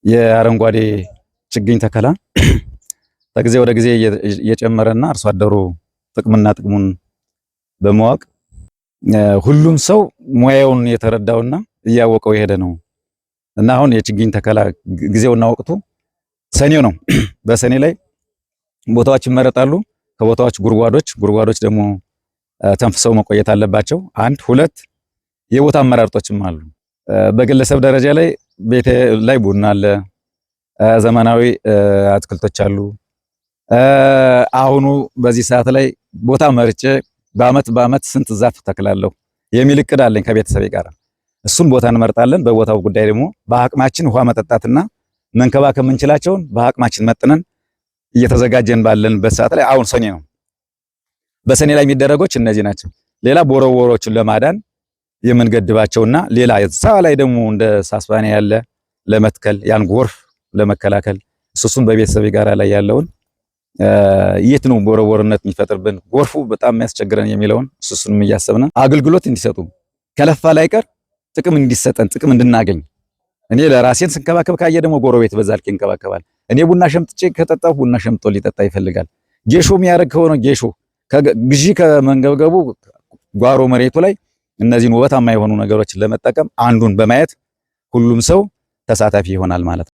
የአረንጓዴ ችግኝ ተከላ ከጊዜ ወደ ጊዜ እየጨመረና አርሶ አደሩ ጥቅምና ጥቅሙን በማወቅ ሁሉም ሰው ሙያውን የተረዳውና እያወቀው የሄደ ነው እና አሁን የችግኝ ተከላ ጊዜውና ወቅቱ ሰኔው ነው። በሰኔ ላይ ቦታዎች ይመረጣሉ። ከቦታዎች ጉድጓዶች ጉድጓዶች ደግሞ ተንፍሰው መቆየት አለባቸው። አንድ ሁለት የቦታ አመራርጦችም አሉ። በግለሰብ ደረጃ ላይ ቤቴ ላይ ቡና አለ፣ ዘመናዊ አትክልቶች አሉ። አሁኑ በዚህ ሰዓት ላይ ቦታ መርጬ በአመት በአመት ስንት ዛፍ ተክላለሁ የሚል እቅድ አለኝ ከቤተሰቤ ጋር። እሱን ቦታ እንመርጣለን። በቦታው ጉዳይ ደግሞ በአቅማችን ውሃ መጠጣትና መንከባከብ የምንችላቸውን በአቅማችን መጥነን እየተዘጋጀን ባለንበት ሰዓት ላይ አሁን ሰኔ ነው። በሰኔ ላይ የሚደረጎች እነዚህ ናቸው። ሌላ ቦረቦሮችን ለማዳን የምንገድባቸውና ሌላ እዛ ላይ ደግሞ እንደ ሳስባኔ ያለ ለመትከል ያን ጎርፍ ለመከላከል እሱን በቤተሰብ ጋራ ላይ ያለውን የት ነው ቦረቦርነት የሚፈጥርብን ጎርፉ በጣም የሚያስቸግረን የሚለውን እሱንም እያሰብን አገልግሎት እንዲሰጡ ከለፋ ላይ ቀር ጥቅም እንዲሰጠን ጥቅም እንድናገኝ እኔ ለራሴን ስንከባከብ ካየ ደግሞ ጎረቤት በዛ ልክ ይንከባከባል። እኔ ቡና ሸምጥጬ ከጠጣሁ ቡና ሸምጦ ሊጠጣ ይፈልጋል። ጌሾ የሚያደርግ ከሆነ ጌሾ ግዢ ከመንገብገቡ ጓሮ መሬቱ ላይ እነዚህን ውበታማ የሆኑ ነገሮችን ለመጠቀም አንዱን በማየት ሁሉም ሰው ተሳታፊ ይሆናል ማለት ነው።